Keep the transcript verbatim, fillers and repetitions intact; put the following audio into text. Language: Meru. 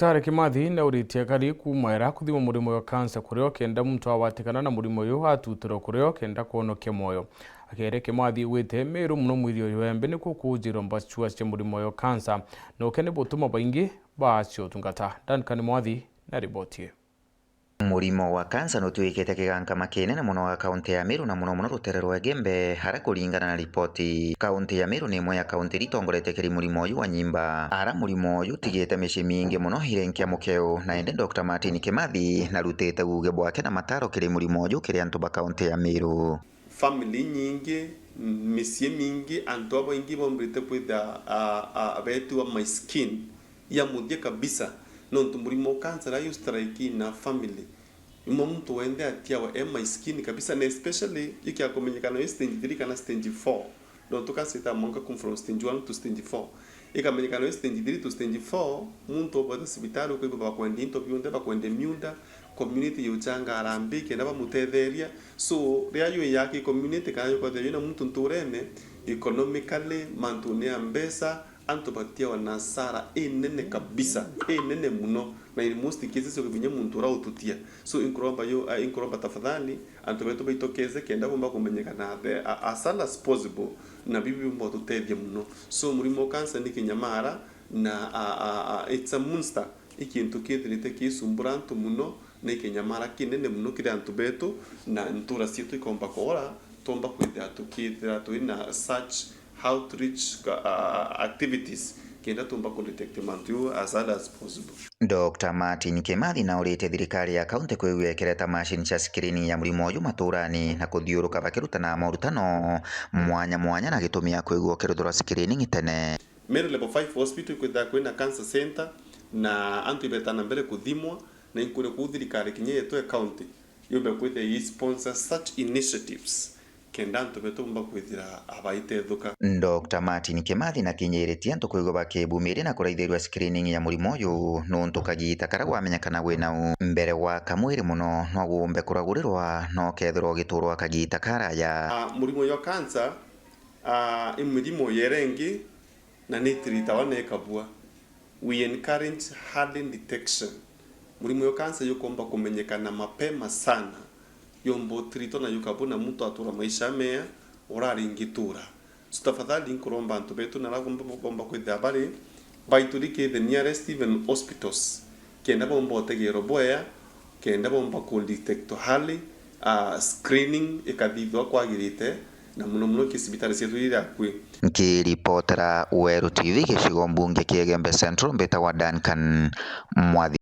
Daktari Kimathi nauritie akari kuuma era kuthima murimo wa kansa kurio kenda muntu agwatikana na murimo uyu atutirwe kurio kenda kwonokia mwoyo. Akiaria Kimathi augite Meru muno mwiri uyu embe nikuo kuujirwa mbacua cia murimo uyu wa kansa, na uke ni butuma baingi baacia utungata. Duncan Mwathi na riboti ii. Murimo wa kansa nutuikite kigankama kinene mono ga kaunti ya Meru, na mono mono rutere rwa Igembe, ara kuringana na ripoti. Kaunti ya Meru ni imwe ya kaunti iria itongoretie kiri murimo uyu wa nyimba, ara murimo uyu utigite micii mingi mono irenkia mukeo, na indi Doctor Martin Kimathi narutite uuge bwake na mataro kiri murimo uyu kiri antu ba kaunti ya Meru. Family inyingi, micii mingi, antu babaingi baumbirite kwithira, a, a, beetiwa my skin ya muthia kabisa, nontu murimo wa cancer riria ju strike na family, imwe muntu wenthe atiawa e my skin kabisa, na especially ikia kumenyekana i stage three kana stage four, nontu cancer itaga mwanka kuma from stage one to stage four. Ikamenyekana i stage three to stage four, muntu ubwata cibitari, ukaigua bakwendia into bionthe, bakwendia miunda, community yuchanga harambee kenda bamutetheria. So, riria ju ya ki community kana yukwethirwa yina muntu nturene, economically, mantune ya mbeca, antu batiawa na hasara inene kabisa, inene muno, na in most cases ukibinya muntu uria ututia. So, inkuromba yo, ah, inkuromba tafadhali, antu betu baitokeze kenda bomba kumenyekana the, a, as early as possible, na bibi bomba tutethia muno. So, murimo wa cancer ni kinyamara, na, a, a, a, it's a monster. I kintu kithirite kisumbura antu muno, na i kinyamara kinene muno kiri antu betu, na ntura cietu ikomba kuura, twomba kwithira tukithira twina such outreach, uh, activities, kenda tumba ku detect mantu ju as early as possible. Doctor Martin Kimathi nauritie thirikari ya kaunti kwigua ikereta machine cia screening ya murimo uyu maturani na kuthiuruka bakirutana morutano mwanya mwanya na gitumi ya kwigua ukirutwa screening tene. Meru Level five Hospital ikwithira kwina cancer center, na antu ibeta na mbere kuthimwa, na inkuria kuu thirikari kinya yetu ya county yumbe kwithira i sponsor such initiatives, kenda antu betu bomba kwithira abaitethuka. Doctor Martin Kimathi nakinyiritie antu kwigua bakibumiria na kuraithirua screening ya murimo uyu, nontu kagita karia gwamenyekana winau mbere wa kamwiri muno no gumbe kuragurirwa na ukethirwa ugiturwa kagita karaya. Ah, murimo jwa cancer, ah, i mirimo yera ingi na ni itiritawa na ikabua. We encourage early detection. Murimo jwa cancer jukomba kumenyekana mapema sana, yomba utiritwa na jukabua na muntu atura maisha mea uraringitura. So tafadhali nkuromba antu betu na aria bomba kwithira bari, baituri ki the nearest even hospitals, kenda bomba utegerwa bwea, kenda bomba ku detect early, ah, screening ikathithwa kwagirite, na muno muno ki cibitari cietu iria akui. Nkiripotera Weru T V gicigo mbunge kia Igembe Central, mbitagwa Duncan Mwathi.